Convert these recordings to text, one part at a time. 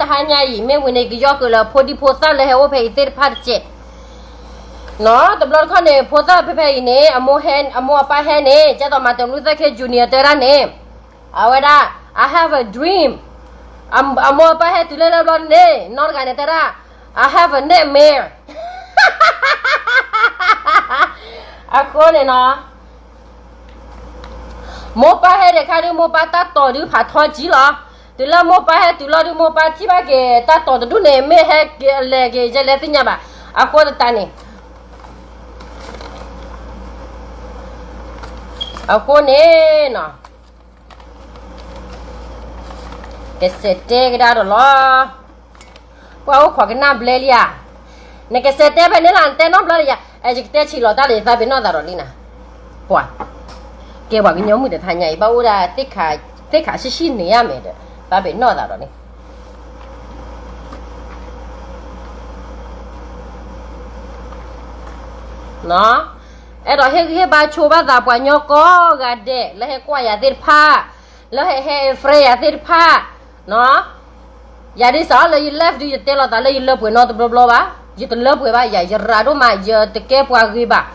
တဟါညါအံၤ မ့ၢ်ဝံၤန့ၣ် ကယီၢ်ဃုာ်လၢဖိဒံဖိသၣ်လၢဟဲအိၣ်ဖဲအံၤသ့ၣ်တဖၣ်တစဲး နီၤ. တဘျီတခီၣ်န့ၣ် ဖိသၣ်ဖဲဖဲအံၤန့ၣ် အမိၢ်ဟဲ အမိၢ်အပၢ်ဟဲန့ၣ် ကဲသိး Martin Luther King Junior တဲဒၣ်န့ၣ် အဝဲဒၣ် I have a dream. အမိၢ်အပၢ်ဟဲတုၤလၢလၢဘျီန့ၣ် နီတဂၤန့ၣ်တဲဒၣ် I have a nightmare. အဃိန့ၣ်နီၤ မိၢ်ပၢ်ဟဲဒံးခါဒုး မိၢ်ပၢ်တၢ်တိာ်ဒုးဖးထီကံလီၤ. တုၤလၢမိၢ်ပၢ်ဟဲတုၤလီၤဒုး မိၢ်ပၢ်ထံၣ်ဘၣ်က့ၤ တၢ်တိာ်တဒူၣ်န့ၣ် မ့ၢ်ဟဲက့ၤလဲၤက့ၤ ယဲလဲၤသ့ၣ်ညါဘၣ်. အဃိသတးန့ၣ် အဃိန့ၣ်နီၤ ကစဲးတဲကဒါဒီးလီၤ. ပှၤအိၣ်ခိးကနၣ်ဘျဲလံဧါ. နကစဲးတဲဖဲန့ၣ်လီၤ နတဲနီတဘျီလၢယၤ, အဲ ယကတဲဆံးလီၤတၢ်ဒီး ယသးပ့ၤနီၣ်သးဒီးလံနၤ. ပှၤ ကဲပှၤကညီမုၣ်တထါညါအံၤ ဘၣ်အိၣ်ဒၣ် သ့ၣ်ခါဆံးဆံးန့ၣ်ဧါမဲာ်ဒီး သးပ့ၤနီၣ်သးဒီးန့ၣ် အဲၣ်ဒိးဟ့ၣ်ဂံၢ်ဟ့ၣ်ဘါဆိဘၣ်သးပှၤကညီကိးဂၤဒဲး လၢဟဲကွၢ်ယၤသ့ၣ်တဖၣ်, လၢဟဲ ဟဲ friend ယၤသ့ၣ်တဖၣ်, ယၤဒ်သိးလၢယ live ဒုး ယတဲလီၤသးလၢယလၢပှဲၤနီတဘျီဘျီဘၣ်, ယတလၢပှဲၤဘၣ်ယၤ, ယရၤဒိၣ်မး ယတကဲပှၤဂ့ၤဘၣ်.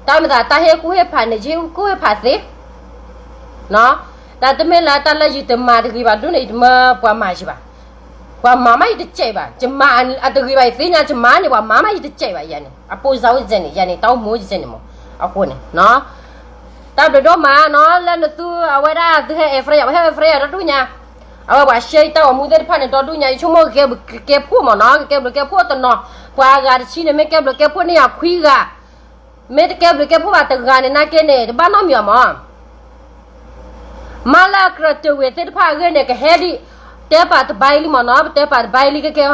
တၢ်မၤသးတၢ်ဟ့ၣ်ကူၣ်ဟ့ၣ်ဖးန့ၣ် ယဟ့ၣ်ကူၣ်ဟ့ၣ်ဖးသ့ တၢ်တမ့ၢ်လၢတၢ်လၢယတမၤတဂ့ၤဘၣ်ဒ်န့ၣ် ယတမၢပှၤမၤယၤဘၣ်. ပှၤမၤမးယတစဲးဘၣ်, ယမၤအတဂ့ၤဘၣ် ယသ့ၣ်ညါ ယမၤန့ၣ် ပှၤမၤမးယတစဲးဘၣ်ယၤန့ၣ်, အပိစါအိၣ်စဲန့ၣ် ယၤန့ၣ် တၢ်အိၣ်မူအိၣ်စဲန့ၣ်မး. အဃိန့ၣ် တၢ်ဘျုးဒိၣ်မးနီၤ လၢနသုအဝဲဒၣ်သုဟဲ အဲ friend ယၤ ပှၤဟဲ အဲ friend ယၤဒီဒူၣ်ညါ, အဝဲပှၤ share ယတၢ်ဂီၤမူသ့ၣ်တဖၣ်န့ၣ် ဒီဒူၣ်ညါ ယဆိကမိၣ်ကကဲဘျုးကဲဖှိၣ်မးနီၤ, ကကဲဘျုးကဲဖှိၣ်တနီၤ, ပှၤအဂၤတဆံန့ၣ် မ့ၢ်ကဲဘျုးကဲဖှိၣ်န့ၢ်ယၤခွံဂၤ, မ့ၢ်တကဲဘျုးကဲဖှိၣ်ဘၣ်တဂၤန့ၣ် နာ်က့န့ၣ် တဘၣ်နီတမံၤအီၤမး. မ့ၢ်လၢအကြၢးတၢၢ်ဝဲသ့ၣ်တဖၣ်အဂ့ၢ်န့ၣ် ကဟဲဒ် တဲပာ်တဘါအံၤလံမးနီၤ, ပတဲပာ်တဘါအံၤလံ ခဲကဲ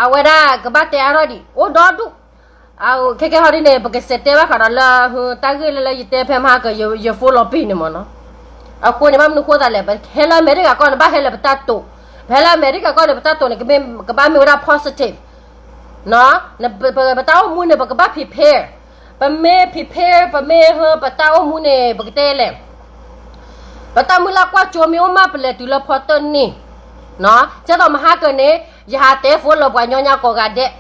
အဝဲဒၣ်ကဘၣ်တဲအါထီၣ်ဒံး အိၣ်ဒီဒူၣ်. ခဲကဲဟီဒ်န့ၣ် ပကစဲးတဲဘၣ်ဃးဒီးလၢ တၢ်ဂ့ၢ်လၢလၢယတဲဖဲမဟါက ယ phone လီၤပံာ်န့ၣ်မးနီၤ. အဃိန့ၣ် ဘၣ်မနုၤဃိသးလဲၣ်, ပဟဲလၢအမဲရကၤကီၢ်န့ၣ် ဘၣ်ဟဲလၢပတၢ်တိာ်, ပဟဲလၢအမဲရကၤကီၢ်န့ၣ် ပတၢ်တိာ်န့ၣ် ကဘၣ်မ့ၢ်ဝဲဒၣ် positive ပတၢ်အိၣ်မူန့ၣ် ပကဘၣ် prepare, ပမ့ၢ် prepare ပမ့ၢ်ဟၢ ပတၢ်အိၣ်မူန့ၣ် ပကတဲလဲၣ် ပတၢ်မုၢ်လၢ်ကွၢ်စိမ့ၢ်အိၣ်မး ပလဲၤတုၤလၢဖီတၢၣ်န့ၣ်, ကဲသိးမဟါကၢန့ၣ် ယဟးတဲ phone လၢပှၤညီညါကိးဂၤဒဲး,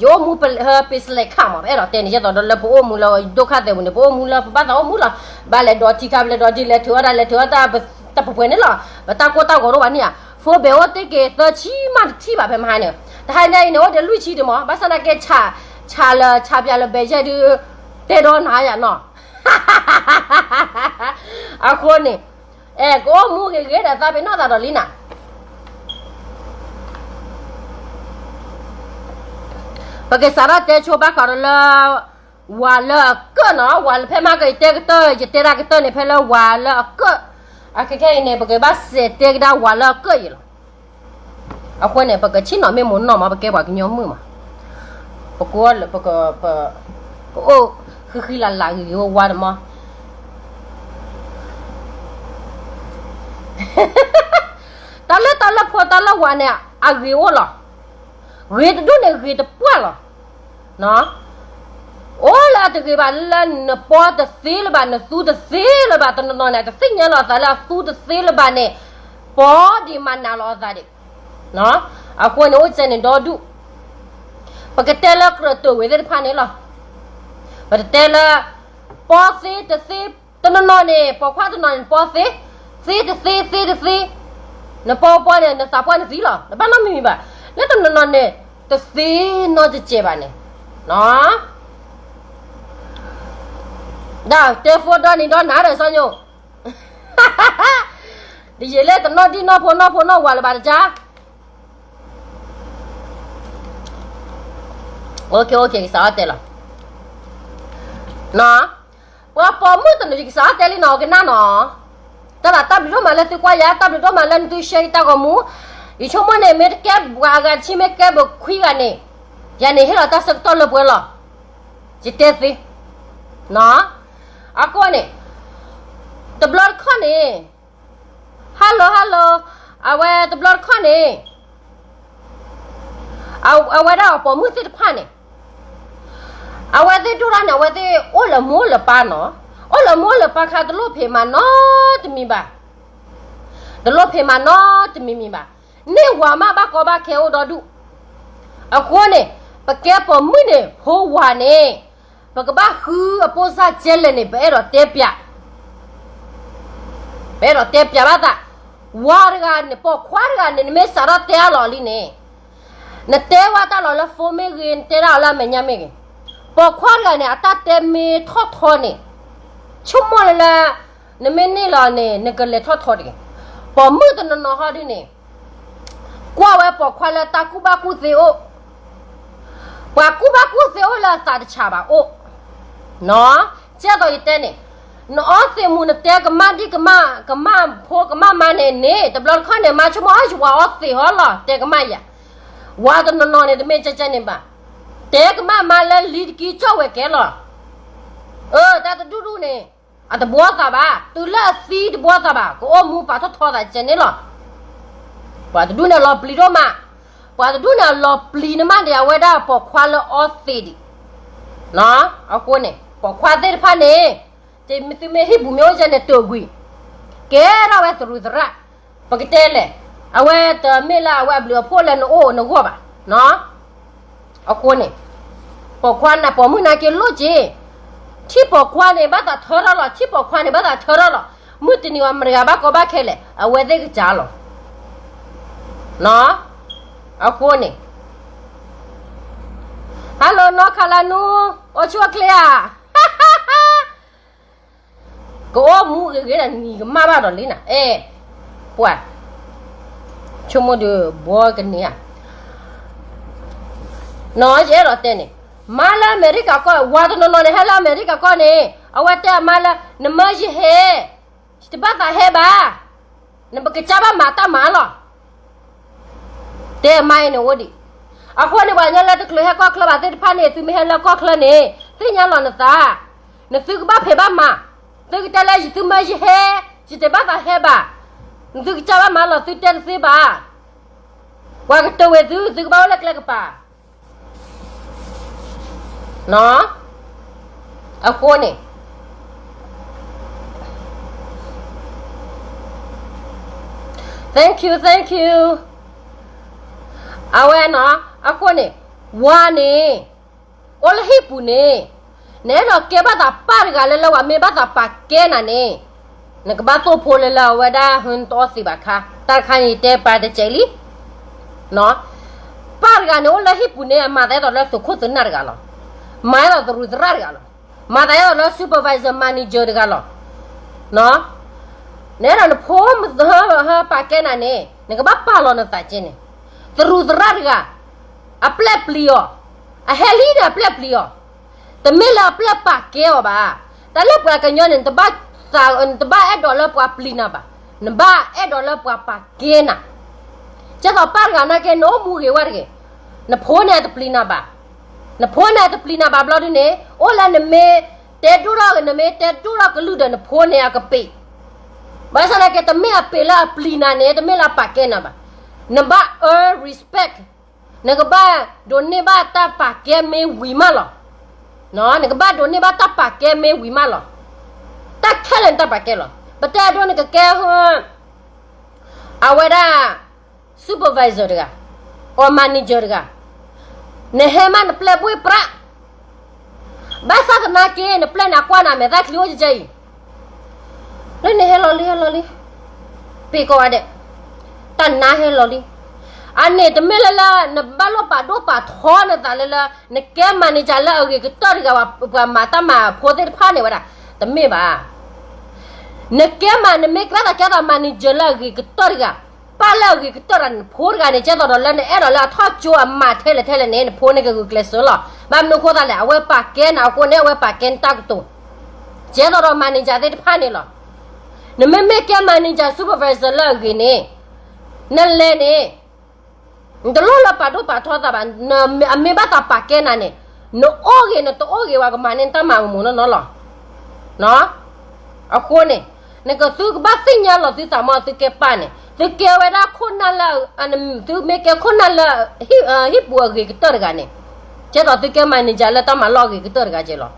ယအိၣ်မူဟၢ ပ့ၤစလဲးခးမး ပအဲၣ်ဒိးတဲန့ၣ် ယဲသိးဒီးလၢပအိၣ်မူလၢဒိၣ်ခါသဲးပူၤန့ၣ် ပအိၣ်မူလၢပဘၣ်သးအိၣ်မူလီၤ, ဘၣ်လဲၤဒီးထံခါ ပလဲၤဒီးထံ လဲၤထုးအီၣ်တၢ် လဲၤထုးအီၣ်တၢ် တၢ်ပှဲၤပှဲၤန့ၣ်လီၤ, ပတၢ်ကိၢ်တၢ်ဂီၤဒိၣ်ဘၣ်န့ၣ်ဧါ, phone ဘဲအိၣ်တ့ၢ်က့ၤသၢဆံမးတထံၣ်ဘၣ်ဖဲမဟါန့ၣ်, တဟါညါအံၤန့ၣ် အိၣ်ဒီးလွံၢ်ဆံဒံးမး ဘၣ်ဆၣ်သနာ်က့ ဆးလၢ ဆးပၠးလၢဘဲယဲၢ်ဒုး တဲဒီးနၤယၤနီၤ အဃိန့ၣ် အဲ ကအိၣ်မူဂ့ၤဂ့ၤဒီးသးပ့ၤနီၣ်သးဒီးလံနၤ, ပကစးထီၣ်တဲဆိဘၣ်ဃးဒီးလၢ ဝၤလၢအကၢၣ်နီၤ, ဝၤလၢဖဲမဟါကၢ ယတဲကတၢၢ် ယတဲဒၣ်ကတၢၢ်န့ၣ် ဖဲလၢဝၤလၢအကၢၣ်, အခဲခဲအံၤန့ၣ် ပကဘၣ်စဲးတဲကဒါဝၤလၢအကၢၣ်အံၤလီၤ. အဃိန့ၣ် ပကဆ့ၣ်နီၤမ့ၢ်မိၢ်နီၢ်မး ပကဲပှၤကညီမုၣ်မး, ပကလၢ ပက ပ ပအိၣ်ဃံဃံလၤလၤဂ့ၤဂ့ၤဝါဝါတမး, တၢ်လၢတၢ်လၢဖိ တၢ်လၢဝၤန့ၣ် အဂ့ၤအိၣ်လီၤ, ဂ့ၤတဒူၣ်န့ၣ် ဂ့ၤတပှၢ်လီၤ. အိၣ်လၢအတဂ့ၤဘၣ်လၢနပီတသ့လၢၤဘၣ် နသူတသ့လၢၤဘၣ် တနီၤနီၤန့ၣ် တသ့ၣ်ညါလီၤအသးလၢအသူတသ့လၢၤဘၣ်န့ၣ်, ပီဒံးမၤနးလီၤအသးဒံး, အဃိန့ၣ် အိၣ်စဲန့ၣ်ဒီဒူၣ်, ပကတဲလၢကြၢးတၢၢ်ဝဲသ့ၣ်တဖၣ်န့ၣ်လီၤ, ပတတဲလၢ ပီသ့တသ့, တနီၤနီၤန့ၣ် ပိာ်ခွါတနီၤန့ၣ် ပီသ့, သ့တသ့ သ့တသ့, နပီပီန့ၣ် နသးပှၢ်နသံလီၤ နဘၣ်နီတမံၤမံၤဘၣ်, လၢတနီၤနီၤန့ၣ် တသ့နီတစဲးဘၣ်န့ၣ်, ဒ်တဲဖိဒီနံၤဒီနၤဒီးစီညိၣ် တယံာ်လၢတနီၣ်ဒံၣ်နီၣ်ဖိနီၣ်ဖိနီၣ်ဝၤလၢၤဘၣ်တကါ, ကစးအီၣ်တဲလီၤ, ပှၤပိာ်မုၣ်တနီၤ ယကစးအီၣ်တဲလံနီၤ ကနၣ်နီၤ, တၢ်သးတၢ်ဘျုးဒိၣ်မးလၢသုကွၢ်ယၤ တၢ်ဘျုးဒိၣ်မးလၢနသု share ယတၢ်ဂီၤမူ, ယဆိကမိၣ်န့ၣ် မ့ၢ်တကဲပှၤအဂၤတဆံ မ့ၢ်ကဲဘျုးခွံဂၤန့ၣ်, ယၤန့ၣ်ဟ့ၣ်လီၤတၢ်ဆၢကတီၢ်လၢပှဲၤလီၤ, ယတဲသ့ အဃိန့ၣ် တဘျီတခီၣ်န့ၣ် hello hello, အဝဲတဘျီတခီၣ်န့ၣ် အဝဲဒၣ်အပိာ်မုၣ်သ့ၣ်တဖၣ်န့ၣ် အဝဲသ့ၣ်ဒိၣ်ထီၣ်န့ၣ် အဝဲသ့ၣ်အိၣ်လၢမူအိၣ်လၢပၢ်နီၤ, အိၣ်လၢမူအိၣ်လၢပၢ်ခါ တလိၣ်ဖံးမၤနီတမံၤဘၣ်, တလိၣ်ဖံးမၤနီတမံၤမံၤဘၣ်. န့ၢ်ဝၤမးဘၣ်ကီဘၣ်ခဲအိၣ်ဒီဒူၣ်. အဃိန့ၣ် ပကဲပိာ်မုၣ်န့ၣ် ဖိဝၤန့ၣ် ပကဘၣ်ဃုအပိၢ်စၢ်ကဲလဲၣ်န့ၣ် ပအဲၣ်ဒိးတဲပၠး, ပအဲၣ်ဒိးတဲပၠးဘၣ်သး, ဝၤတဂၤန့ၣ် ပိာ်ခွါတဂၤန့ၣ် နမ့ၢ်စးထီၣ်တဲအလီၢ်လံန့ၣ် နတဲဝဲတၢ်လီၢ်လၢ phone မ့ၢ်ဂ့ၤ နတဲဒၣ်အီၤလၢအမဲာ်ညါမ့ၢ်ဂ့ၤ, ပိာ်ခွါတဂၤန့ၣ် အတၢ်တဲမ့ၢ်ထီၣ်ထီန့ၣ် ဆိကမိၣ်လၢလၢ နမ့ၢ်န့ၢ်လီၤန့ၣ် နကလဲၤထီၣ်ထီတဂ့ၤ. ပိာ်မုၣ်တနီၤနီၤဟီဒ်န့ၣ် ကွၢ်ဝဲပိာ်ခွါလၢတၢ်ကူၣ်ဘၣ်ကူၣ်သ့အိၣ်, ပှၤကူၣ်ဘၣ်ကူၣ်သ့အိၣ်လၢအသးတဆးဘၣ်အိၣ်, ကဲသိးယတဲန့ၣ်, နအီသံးမူၤ နတဲကမၣ်ဒံၣ်ကမၣ် ကမၣ်ဖိကမၣ်မါန့ၣ်န့ၣ် တဘျီတခီၣ်န့ၣ် မါဆိကမိၣ်အီယဝၤအီသံးဟီလီၤ တဲကမၣ်ယၤ, ဝၤတနီၤနီၤန့ၣ် တမ့ၢ်ကဲကဲန့ၣ်ဘၣ်, တဲကမၣ်မါလၢလံတကံကၠီၣ်ဝဲကဲလီၤ. အၢ တၢ်တဒူၣ်ဒူၣ်န့ၣ် အတဘှီသးဘၣ်, တုၤလၢအသံတဘှီသးဘၣ်, ကအိၣ်မူပာ်ထီၣ်ထီသးကဲန့ၣ်လီၤ. ပှၤတဒူၣ်န့ၣ်အလီၤပျံၤဒိၣ်မး, ပှၤတဒူၣ်န့ၣ်အလီၤပျံၤန့ၢ်မးန့ၣ် အဝဲဒၣ်ပိာ်ခွါလၢအီသံးဒံး, အဃိန့ၣ် ပိာ်ခွါသ့ၣ်တဖၣ်န့ၣ် တမ့ၢ်သုမ့ၢ်ဟံၣ်ပူၤမ့ၢ်အိၣ်ကဲန့ၣ် တၢၢ်ကွံာ်, ကဲထီၣ်ဝဲသရူးသရၣ်, ပကတဲလဲၣ်, အဝဲတမ့ၢ်လၢအဝဲအဘျုးအဖှိၣ်လၢနအိၣ်နဂီၢ်ဘၣ်. အဃိန့ၣ် ပိာ်ခွါန့ၣ် ပိာ်မုၣ်နာ်က့လိၣ်က့ၤ, ထံၣ်ပိာ်ခွါန့ၣ်ဘၣ်သးထၢထီၣ်လီၤ, ထံၣ်ပိာ်ခွါန့ၣ်ဘၣ်သးထၢထီၣ်လီၤ, မုၢ်တနံၤဝဲမတဂၤဘၣ်ကီဘၣ်ခဲလဲၣ် အဝဲသ့ၣ်ကစၢ်လီၤ. အဃိန့ၣ် Hello နီၢ်ခးလါနူ, အိၣ်ဆူၣ်အိၣ်ချ့ဧါ. ကအိၣ်မူဂ့ၤဂ့ၤဒီးနံၤကမၣ်ဘၣ်ဒီးလံနၤ, အဲၣ်, ပှၤ, ဆိကမိၣ်ဒီးဘှီကန့ၢ်ဧါ. နီၢ်ယအဲၣ်ဒိးတဲန့ၣ်, မါလၢအမဲရကၤကီၢ်, ဝၤတနီၤနီၤန့ၣ် ဟဲလၢအမဲရကၤကီၢ်န့ၣ် အဝဲတဲအမါလၢ နမၢယဟဲ, ယတဘၣ်သးဟဲဘၣ်, နပကစၢ်ဘၣ်မၤတၢ်မၤလီၤ. တဲအမါအံၤန့ၣ်အိၣ်ဒံး. အဃိန့ၣ် ပှၤကညီလၢတချုးဟဲကီၢ်ချၢဘၣ်သ့ၣ်တဖၣ်န့ၣ် သုမ့ၢ်ဟဲလၢကီၢ်ချၢန့ၣ် သ့ၣ်ညါလီၤနသး, နသုကဘၣ်ဖံးဘၣ်မၤ, သုကတဲလၢယသုမၢယဟဲ, ယတဘၣ်သးဟဲဘၣ်, နသုကစၢ်ဘၣ်မၤလီၤ သုတဲတသ့ဘၣ်, ပှၤကတိၤဝဲသု သုကဘၣ်အိၣ်လၢကျဲကပၤ အဃိန့ၣ် thank you, thank you. အဝဲနီၤ, အဃိန့ၣ် ဝၤန့ၣ် အိၣ်လၢဟံၣ်ပူၤန့ၣ် နအဲၣ်ဒိးကဲဘၣ်သးပၢ်တဂၤလၢ လၢပှၤမ့ၢ်ဘၣ်သးပာ်ကဲနၤန့ၣ် နကဘၣ်သိၣ်ဖိလၢလၢအဝဲဒၣ်ဟဲတအီသံးဘၣ်ခါ, တၢ်တခါန့ၣ်ယတဲပာ်တစဲးလံ. ပၢ်တဂၤန့ၣ်အိၣ်လၢဟံၣ်ပူၤန့ၣ် အမၤသးအဲၣ်ဒိးလၢသုးခိၣ်သုးနၢ်တဂၤလီၤ. မၤအဲၣ်ဒိးသရူးသရၣ်တဂၤလီၤ. မၤသးအဲၣ်ဒိးလၢ supervisor manager တဂၤလီၤ. နအဲၣ်ဒိးနဖိမဟၢဟၢပာ်ကဲနၤန့ၣ် နကဘၣ်ပာ်လီၤနသးကဲန့ၣ်, သရူးသရၣ်တဂၤ အပျဲၢ်ပျံၤအီၤ, အဟဲလံန့ၣ်အပျဲၢ်ပျံၤအီၤ, တမ့ၢ်လၢအပျဲၢ်ပာ်ကဲအီၤဘၣ်. တၢ်လၢပှၤကညီန့ၣ် နတဘၣ်အဲၣ်ဒိးလၢပှၤပျံၤနၤဘၣ်, နဘၣ်အဲၣ်ဒိးလၢပှၤပာ်ကဲနၤ. ကဲသိးပၢ်တဂၤနာ်က့ နအိၣ်မူဂ့ၤဝဲတဂ့ၤ, နဖိန့ၣ်အတပျံၤနၤဘၣ်, နဖိန့ၣ်အတပျံၤနၤဘၣ်ဘျီဒုန့ၣ် အိၣ်လၢနမ့ၢ်တဲဒိၣ်ထီၣ် နမ့ၢ်တဲဒိၣ်ထီၣ်ကလုၢ်ဒီးနဖိန့ၣ်အကပ့ၤ, ဘၣ်ဆၣ်သနာ်က့ တမ့ၢ်အပ့ၤလၢအပျံၤနၤန့ၣ် တမ့ၢ်လၢအပာ်ကဲနၤဘၣ်, နဘၣ် earn respect, နကဘၣ်ဒိးန့ၢ်ဘၣ်တၢ်ပာ်ကဲမ့ၢ်ဝံၤမးလီၤ. နကဘၣ်ဒိးန့ၢ်ဘၣ်တၢ်ပာ်ကဲမ့ၢ်ဝံၤမးလီၤ. တၢ်ခဲလၢာ်န့ၣ်တၢ်ပာ်ကဲလီၤ. ပတဲဒိန့ၣ်ကကဲ အဝဲဒၣ် supervisor တဂၤ, or manager တဂၤ, နဟဲမးနပျဲၢ်ဘှ့ၣ်ပြး, ဘၣ်ဆၣ်သနာ်က့ နပျဲၢ်န့ၣ်ကွၢ်နၤမဲာ်သၣ်ချံအိၣ်ကဲအံၤ, လၢနဟဲလီၤလံ ဟဲလီၤလံ, ပ့ၤကိးဂၤဒဲး, တၢ်နါဟဲလီၤလံ. အန့ၣ်တမ့ၢ်လၢလၢ နဘၣ်လိၣ်ပာ်ဒိၣ်ပာ်ထီနသးလၢလၢ နကဲ manager လၢအဂ့ၤကတၢၢ်တဂၤဘၣ်, ပှၤမၤတၢ်မၤဖိသ့ၣ်တဖၣ်န့ၣ်ဝဲဒၣ်, တမ့ၢ်ဘၣ်. နကဲမး နမ့ၢ်ကဲသးကဲသး manager လၢအဂ့ၤကတၢၢ်တဂၤ, ပၢ်လၢအဂ့ၤကတၢၢ်တဂၤ နဖိတဂၤန့ၣ် ကဲသိးဒီးလၢနအဲၣ်ဒိးလၢအထီၣ်ကၠိအမၤထဲလဲၣ်ထဲလဲၣ်န့ၣ် နဖိန့ၣ်ကဂုာ်ကျဲးစၢးလီၤ. ဘၣ်မနုၤအဃိသတးလဲၣ်, အဝဲပာ်ကဲနၤအဃိန့ၣ် အဝဲပာ်ကဲနတၢ်ကတိၤ, ကဲသိးဒီး manager သ့ၣ်တဖၣ်န့ၣ်လီၤ. နမ့မ့ၢ်ကဲ manager supervisor လၢအဂ့ၤန့ၣ်, နလဲၤန့ၣ် နတလိၣ်လၢပာ်ဒိၣ်ပာ်ထီသးဘၣ်, အမ့ၢ်ဘၣ်သးပာ်ကဲနၤန့ၣ်, နအိၣ်ဂ့ၤ နတအိၣ်ဂ့ၤဝဲကမၤန့ၢ်နတၢ်မၤမူးနီၢ်နီၢ်လီၤ. အဃိန့ၣ်, နကသုကဘၣ်သ့ၣ်ညါလီၤသုသးမ့ၢ်သုကဲပၢ်န့ၣ်, သုကဲဝဲဒၣ်ခိၣ်နၢ်လၢ, သုမ့ၢ်ကဲခိၣ်နၢ်လၢ ဟံၣ်ပူၤအဂ့ၤကတၢၢ်တဂၤန့ၣ်, ကဲသိးသုကဲ manager လၢတၢ်မၤလီၢ်အဂ့ၤကတၢၢ်တဂၤကဲလီၤ.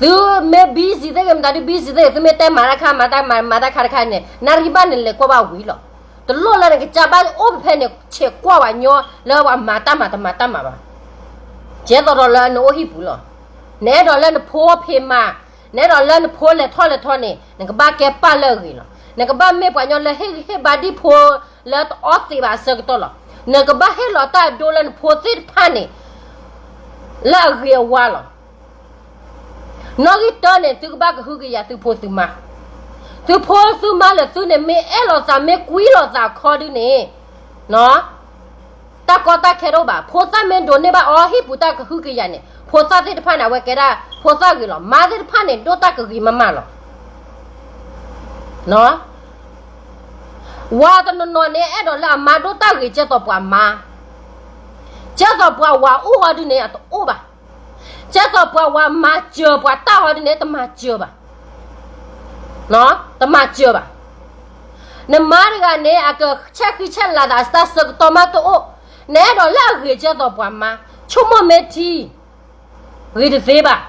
သုမ့ၢ် busy သ့ၣ်ဂ့ၤ မတၤဒု busy သ့ၣ်ဂ့ၤ သုမ့ၢ်တဲမၤတၢ်ခါ မၤတၢ်ခါတခါန့ၣ် နၣ်ရံၣ်ဘၣ်န့ၣ် လဲၤကွၢ်ဘၣ်ဝံၤလီၤ. တလိၣ်လၢနကစၢ်ဘၣ်အိၣ်ဖဲန့ၣ် ဆဲးကွၢ်ဝဲညီလၢပှၤမၤတၢ်မၤတမၤတၢ်မၤဘၣ်. ကဲသိးဒီးလၢနအိၣ်ဟံၣ်ပူၤလီၤ. နအဲၣ်ဒိးလၢနဖိဖံးမၤ, နအဲၣ်ဒိးလၢနဖိလဲၤထီၣ်လဲၤထီန့ၣ် နကဘၣ်ကဲပၢ်လၢအဂ့ၤလီၤ. နကဘၣ်မ့ၢ်ပှၤညီလၢဟ့ၣ်ဂံၢ်ဟ့ၣ်ဘါဒံၣ်ဖိလၢတအီသံးဘၣ်အဆၢကတီၢ်လီၤ. နကဘၣ်ဟ့ၣ်လီၤတၢ်အဒိလၢနဖိသ့ၣ်တဖၣ်န့ၣ် လၢအဂ့ၤအဝါလီၤ. နီၣ်ဂံၢ်တၢန့ၣ် သုကဘၣ်ကဟုကယာ်သုဖိသုမါ, သုဖိသုမါလၢသုန့ၣ် မ့ၢ်အဲၣ်လိာ်သးမ့ၢ်ကွံလိာ်သးခီဒုန့ၣ်, တၢ်ကီတၢ်ခဲတအိၣ်ဘၣ်. ဖိသၣ်မ့ၢ်ဒိးန့ၢ်ဘၣ်အီၤဟံၣ်ပူၤတၢ်ကဟုကယာ်န့ၣ် ဖိသၣ်သ့ၣ်တဖၣ်န့ၣ် အဝဲကဲဒၣ်ဖိသၣ်ဂ့ၤလီၤ. မါသ့ၣ်တဖၣ်န့ၣ် ဒိၣ်တၢ်ကဂ့ၤမးမးလီၤ. ဝၤတနီၤနီၤန့ၣ် အဲၣ်ဒိးလၢအမါဒိၣ်တၢ်ဂ့ၤ ကဲသိးပှၤမါ, ကဲသိးပှၤဝၤအိၣ်ဟီဒုန့ၣ် အတအိၣ်ဘၣ်. ကဲသိးပှၤဝၤမၤစၢၤပှၤတၢ်ဟီဒုန့ၣ် တမၤစၢၤဘၣ်, တမၤစၢၤဘၣ်. နမါတဂၤန့ၣ် အကဆဲးဃံဆဲးလၤသးအတၢ်ဆၢကတီၢ်မးတအိၣ်, နအဲၣ်ဒိးလၢအဂ့ၤကဲသိးပှၤမါ, ဆိကမိၣ်မ့ၢ်ထံ ဂ့ၤတသ့ဘၣ်,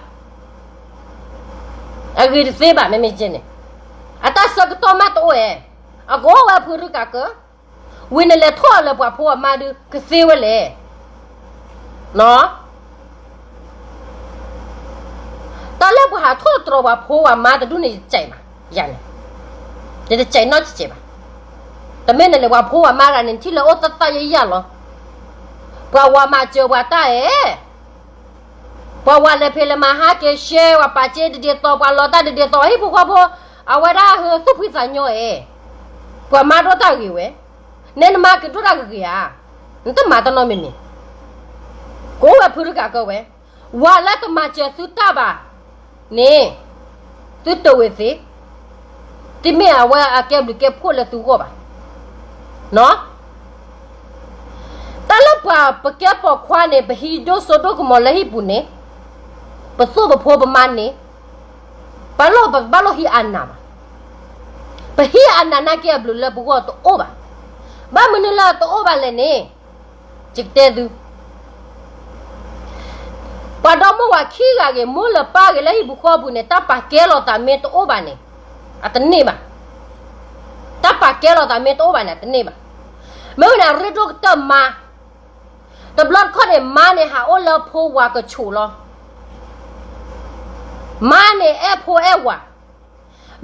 အဂ့ၤတသ့ဘၣ် မ့မ့ၢ်ကဲန့ၣ်, အတၢ်ဆၢကတီၢ်မးတအိၣ်ဧဲ, အကအိၣ်ဝဲဖုရူကးကၢ, ဝံၤနလဲၤထီၣ်အီၤလၢပှၤဖိအမါဒု ကသ့ဝဲလဲၣ်. တၢ်လၢပှၤဟးထီၣ်တြီၤပှၤဖိပှၤမါတဒူၣ်န့ၣ် ယတစဲးဘၣ်, ယၤန့ၣ်, ယတစဲးနီတစဲးဘၣ်. တမ့ၢ်န့ၣ်လဲၣ် ပှၤဖိပှၤမါတဂၤန့ၣ် ထံၣ်လၢအိၣ်သၣ်သၣ်ယဲၢ်ယဲၢ်လီၤ. ပှၤဝၤမၤစၢၤပှၤတၢ်ဧဲ, ပှၤဝၤလဲၤဖံးလဲၤမၤဟးက့ၤရှဲ ပှၤပာ်စ့တဒ်သိး ပှၤလီၤတၢ်တဒ်သိး ဟံၣ်ဖိဃီဖိ, အဝဲဒၣ်ဟၢသူၣ်ဖှံသးညီဧဲ, ပှၤမါဒိၣ်တၢ်ဂ့ၤဝဲ, နဲနမါက့ၤဒိၣ်တၢ်ဂ့ၤဂ့ၤဧါ, နတမၤတၢ်နီတမံၤမံၤ, ကအိၣ်ဝဲဖုရူကးကၢဝဲ, ဝၤလၢတမၤစၢၤသုတၢ်ဘၣ်န့ၣ်, သုတဝံၤသ့, တမ့ၢ်အဝဲအကဲဘျုးကဲဖှိၣ်လၢသုဂီၢ်ဘၣ်. တၢ်လၢပှၤပကဲပိာ်ခွါန့ၣ် ပဟံးဒိၣ်စိဒိၣ်ကမီၤလၢဟံၣ်ပူၤန့ၣ်, ပသူၣ်ပဖိပမါန့ၣ်, ပဘၣ်လိၣ်ဟံးအနးဘၣ်. ပဟံးအနးနာ်က့အဘျုးလၢပဂီၢ်တအိၣ်ဘၣ်. ဘၣ်မနုၤလၢတအိၣ်ဘၣ်လဲၣ်န့ၣ်, ယကတဲသု ပှၤဒီမိၢ်ဝၤခံဂၤဂ့ၤ မိၢ်လၢပၢ်ဂ့ၤလၢဟံၣ်ပူၤဃီပူၤန့ၣ် တၢ်ပာ်ကဲလိာ်သးမ့ၢ်တအိၣ်ဘၣ်န့ၣ်, အတန့ၢ်ဘၣ်. တၢ်ပာ်ကဲလိာ်သးမ့ၢ်တအိၣ်ဘၣ်န့ၣ် အတန့ၢ်ဘၣ်. မ့ၢ်ဝဲန့ၣ် အရ့ဒိၣ်ကတၢၢ်မါ, တဘျီတခီၣ်န့ၣ် မါန့ၣ် ဟးအိၣ်လၢဖိဝၤကဆူးလီၤ. မါန့ၣ် အဲၣ်ဖိအဲၣ်ဝၤ,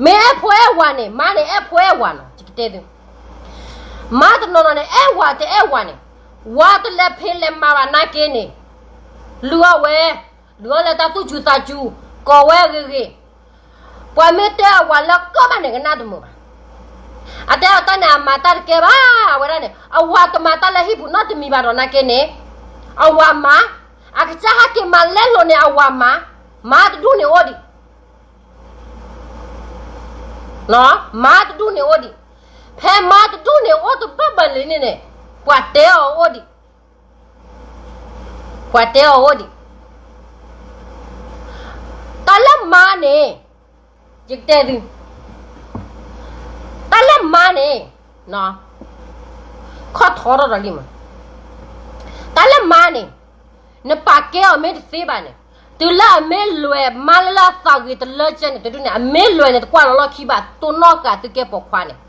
မ့ၢ်အဲၣ်ဖိအဲၣ်ဝၤန့ၣ် မါန့ၣ် အဲၣ်ဖိအဲၣ်ဝၤနီၤ ယကတဲသု. မါတနီၤနီၤန့ၣ် အဲၣ်ဝၤတအဲၣ်ဝၤန့ၣ်, ဝၤတလဲၤဖံးလဲၤမၤဘၣ်နာ်က့န့ၣ်, လုၢ်အီၣ်ဝဲ, လုၢ်အီၣ်လၢတၢ်သူၣ်စူၤသးစူၤ, ကိးဝဲဂ့ၤဂ့ၤ. ပှၤမ့ၢ်တဲအဝၤလၢကီၢ်ဘၣ်န့ၣ် ကနၣ်တမုာ်ဘၣ်. အတဲအီၤတၢ်န့ၣ် အမၤတၢ်တကဲဘၣ်, အဝဲဒၣ်န့ၣ် အဝၤတမၤတၢ်လၢဟံၣ်ပူၤနီတမံၤဘၣ်ဒီးနာ်က့န့ၣ်, အဝၤမၤ, အကစၢ်ဟဲက့ၤမၤလဲလိာ်န့ၣ် အဝၤမၤ, မါတဒူၣ်န့ၣ်အိၣ်ဒံး မါတဒူၣ်န့ၣ်အိၣ်ဒံး. ဖဲမါတဒူၣ်န့ၣ်အိၣ်တဘၣ်ဘၣ်လံန့ၣ်န့ၣ်, ပှၤတဲအီၤအိၣ်ဒံး, ပှၤတဲအီၤအိၣ်ဒံး. တၢ်လၢမါန့ၣ်, ယကတဲသု, တၢ်လၢမါန့ၣ်, ခီၣ်ထီထီၣ်ဒီးလံမး, တၢ်လၢမါန့ၣ်, နပာ်ကဲအီၤမ့ၢ်တသ့ဘၣ်န့ၣ်, တုၤလၢအမ့ၢ်လွဲၢ်မါလၢလၢအသးဂ့ၤ တလၢကဲန့ၣ် တဒူၣ်န့ၣ် အမ့ၢ်လွဲၢ်န့ၣ် တကွၢ်လီၤလီၢ်ခံဘၣ်. တိၢ်နီၣ်ဃာ်သုကဲပိာ်ခွါန့ၣ်,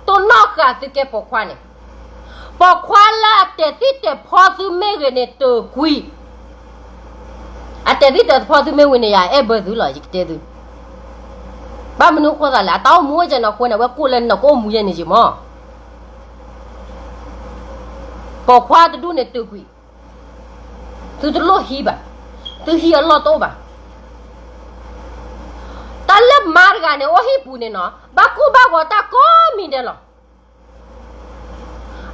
တိၢ်နီၣ်ဃာ်သုကဲပိာ်ခွါန့ၣ်, ပိာ်ခွါလၢအတဲာ်သံၣ်တဲာ်ဖီသုမ့ၢ်ဂ့ၤန့ၣ် တၢၢ်ကွံာ်, အတဲာ်သံၣ်တဲာ်ဖီသုမ့ၢ်ဝံၤန့ၣ် ယအဲၣ်ဘၢသုလီၤ ယကတဲသု. ဘၣ်မနုၤဃိသးလဲၣ်, အတၢ်အိၣ်မူအိၣ်ကဲန့ၣ်အဃိန့ၣ် အဝဲကိၣ်လၢနကအိၣ်မူယဲန့ၣ်က့မး. ပိာ်ခွါတဒူၣ်န့ၣ် တၢၢ်ကွံာ်, သုတလိၣ်ဟံးဘၣ်, သုဟံးအလီၢ်တအိၣ်ဘၣ်. တၢ်လၢမါတဂၤန့ၣ် အိၣ်ဟံၣ်ပူၤန့ၣ်နီၤ, ဘၣ်ကိၢ်ဘၣ်ဂီၤတၢ်ကိးမံၤဒဲးလီၤ.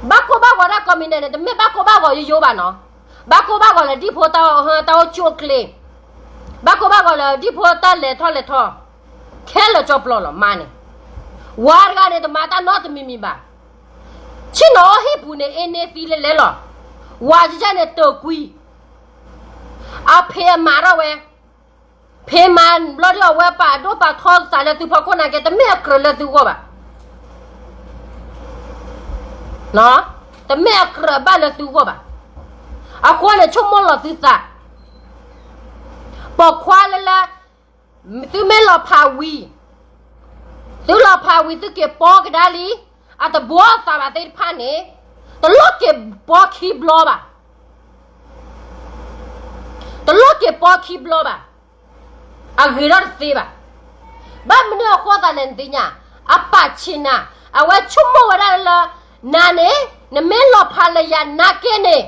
ဘၣ်ကိၢ်ဘၣ်ဂီၤတၢ်ကိးမံၤဒဲးန့ၣ် တမ့ၢ်ဘၣ်ကိၢ်ဘၣ်ဂီၤယိယိဘၣ်နီၤ. ဘၣ်ကိၢ်ဘၣ်ဂီၤလၢဒ်ဖိတၢ်အိၣ်ဆူၣ်အိၣ်ချ့, ဘၣ်ကိၢ်ဘၣ်ဂီၤလၢဒ်ဖိတၢ်လဲၤထီၣ်လဲၤထီ, ခဲလၢာ်ကၠီပျီလီၤ မါန့ၣ်. ဝၤတဂၤန့ၣ် တမၤတၢ်နီတမံၤမံၤဘၣ်. ဆ့ၣ်နီၤအိၣ်ဟံၣ်ပူၤန့ၣ် အ့န့သံလဲလဲလီၤ. ဝၤကစၢ်န့ၣ် တၢၢ်ကွံာ်, အဖံးအမၤထီၣ်ဝဲ, ဖံးမၤဘျီဒုး အဝဲပာ်ဒိၣ်ပာ်ထီသးလၢသုဖီခိၣ်နာ်က့ တမ့ၢ်အကြၢးလၢသုဂီၢ်ဘၣ်. တမ့ၢ်အကြၢးဘၣ်လၢသုဂီၢ်ဘၣ်. အဃိန့ၣ် ဆိကမိၣ်လီၤသုသး, ပိာ်ခွါလၢလၢ, သုမ့ၢ်လီၤဖးဝံၤ, သုလီၤဖးဝံၤသုက့ၤပီကဒါလံ, အတဘှီအသးဘၣ်သ့ၣ်တဖၣ်န့ၣ်, တလိၣ်က့ၤပီခံဘျီဘၣ်, တလိၣ်က့ၤပီခံဘျီဘၣ်, အဂ့ၤထီၣ်တသ့ဘၣ်. ဘၣ်မနုၤအဃိသတးလဲၣ်နသ့ၣ်ညါ, အပာ်ဆ့ၣ်နၤ, အဝဲဆိကမိၣ်ဝဲဒၣ်လၢ နၤန့ၣ် နမ့ၢ်လီၤဖးလၢယၤနာ်က့န့ၣ်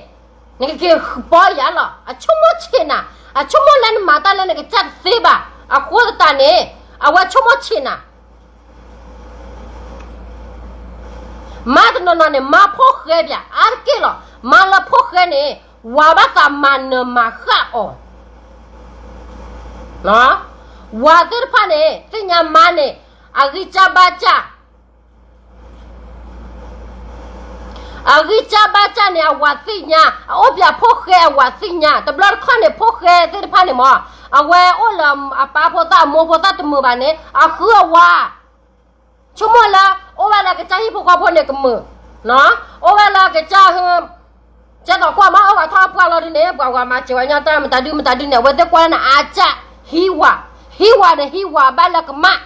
နကက့ၤပီယၤလီၤ. အဆိကမိၣ်ဆ့ၣ်နၤ, အဆိကမိၣ်လၢနမၤတၢ်လၢနကစၢ်တသ့ဘၣ်, အဃိသတးန့ၣ် အဝဲဆိကမိၣ်ဆ့ၣ်နၤ မါတနီၤနီၤန့ၣ် မါဖိၣ်ဃဲပၠးအါတက့ၢ်လီၤ. မါလၢဖိၣ်ဃဲန့ၣ် ဝၤဘၣ်သးမၤနၢၤမၤဃၣ်အီၤ, ဝၤသ့ၣ်တဖၣ်န့ၣ် သ့ၣ်ညါမါန့ၣ် အဂံၢ်စၢ်ဘါစၢ် အဂံၢ်စၢ်ဘါစၢ်န့ၣ် အဝၤသ့ၣ်ညါ, အအိၣ်ပၠးဖိၣ်ဃဲအဝၤသ့ၣ်ညါ, တဘျီတခီၣ်န့ၣ် ဖိၣ်ဃဲသ့ၣ်တဖၣ်န့ၣ်မ့ၢ် အဝဲအိၣ်လၢအပၢ်ဖိသၣ်အမိၢ်ဖိသၣ်တမုာ်ဘၣ်န့ၣ် အဃုအဝၤ, ဆိကမိၣ်လၢ အိၣ်ဝဲလၢကစၢ်ဟံၣ်ဖိဃီဖိန့ၣ်ကမုာ်, အိၣ်ဝဲလၢကစၢ် ကဲသိးကွၢ်မး အိၣ်ဝဲထီၣ်ပှၢ်လီၤဒုန့ၣ် ပှၤဝၤမၤစၢၤဝဲညီတၢ်မတၤဒုမတၤဒုန့ၣ် အဝဲသ့ၣ်ကွၢ်လၢနအါစၢ်, ဟံးဝၤ, ဟံးဝၤန့ၣ်ဟံးဝၤဘၣ်လၢကမၣ်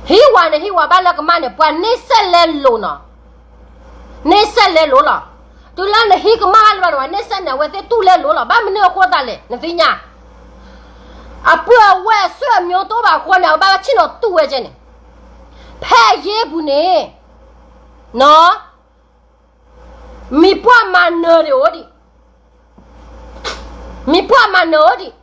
ဟံးဝၤန့ၣ်ဟံးဝၤဘၣ်လၢကမၣ်န့ၣ် ပှၤန့ၢ်စဲးလဲလိာ်နီၤ, န့ၢ်စဲးလဲလိာ်လီၤ. တုၤလၢနဟံးကမၣ်ဘၣ်လၢၤဘၣ်န့ၣ် ပှၤန့ၢ်စဲးန့ၣ် အဝဲသ့ၣ်တူၢ်လဲလိာ်လီၤ. ဘၣ်မနုၤအဃိသတးလဲၣ် နသ့ၣ်ညါ, အပုၢ်အဝဲၢ်အဆွေအမျိုးတအိၣ်ဘၣ်အဃိန့ၣ် အဘၣ်ဆ့ၣ်နီၤတူၢ်ဝဲကဲန့ၣ်, ဖဲအယ့ၢ်ပူၤန့ၣ် နီၤ မံၤပှၢ်မၤနၢၤဒံးအိၣ်ဒံး, မံၤပှၢ်မၤနၢၤအိၣ်ဒံး,